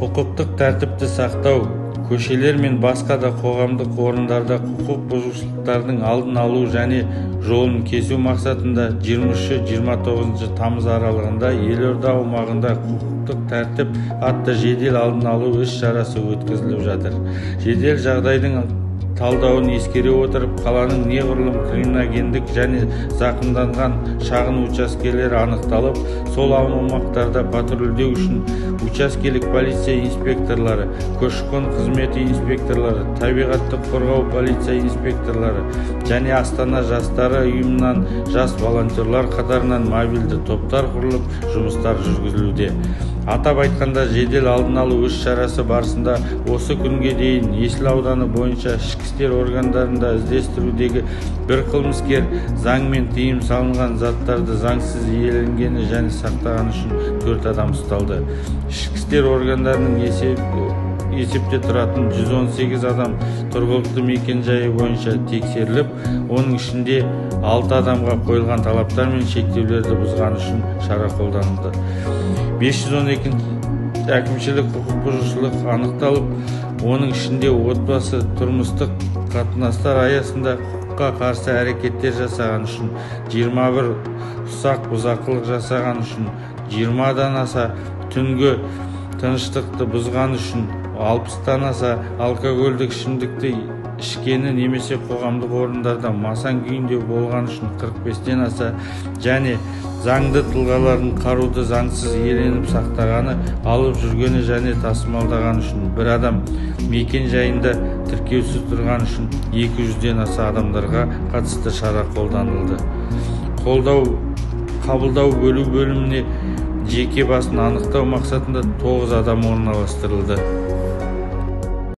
Құқықтық тәртіпті сақтау, көшелер мен басқа да қоғамдық орындарда құқық бұзушылықтардың алдын алу және жолын кесу мақсатында 23-29 тамыз аралығында елорда аумағында құқықтық тәртіп атты жедел алдын алу іс-шарасы өткізіліп жатыр. Жедел жағдайдың талдауын ескере отырып, қаланың неғұрлым криминогендік және зақымданған шағын учаскелері анықталып, сол аумақтарда патрульдеу үшін учаскелік полиция инспекторлары, көші-қон қызметі инспекторлары, табиғатты қорғау полиция инспекторлары және Астана жастары ұйымынан жас волонтерлар қатарынан мобильді топтар құрылып, жұмыстар жүргізілуде. Атап айтқанда, жедел алдын алу іс-шарасы барысында осы күнге дейін Есіл ауданы бойынша ішкі істер органдарында іздестірудегі бір қылмыскер заңмен тыйым салынған заттарды заңсыз иеленгені және сақтағаны үшін 4 адам ұсталды. Ішкі істер органдарының есепте тұратын 118 адам тұрғылықты мекен-жайы бойынша тексеріліп, оның ішінде 6 адамға қойылған талаптар мен шектеулерді бұзғаны үшін шара қолданылды. 512 әкімшілік құқық бұзушылық анықталып, оның ішінде отбасы тұрмыстық қатынастар аясында құқыққа қарсы әрекеттер жасаған үшін 21, ұсақ бұзақылық жасаған үшін 20-дан аса, түнгі тыныштықты бұзған үшін 60-тан аса, алкогольдік ішімдікті ішкені немесе қоғамдық орындарда масаң күйінде болған үшін 45-тен аса және заңды тұлғалардың қаруды заңсыз иеленіп сақтағаны, алып жүргені және тасымалдағаны үшін бір адам, мекен жайында тіркеусіз тұрған үшін 200-ден аса адамдарға қатысты шара қолданылды. Қабылдау бөлу бөліміне жеке басын анықтау мақсатында 9 адам орналастырылды.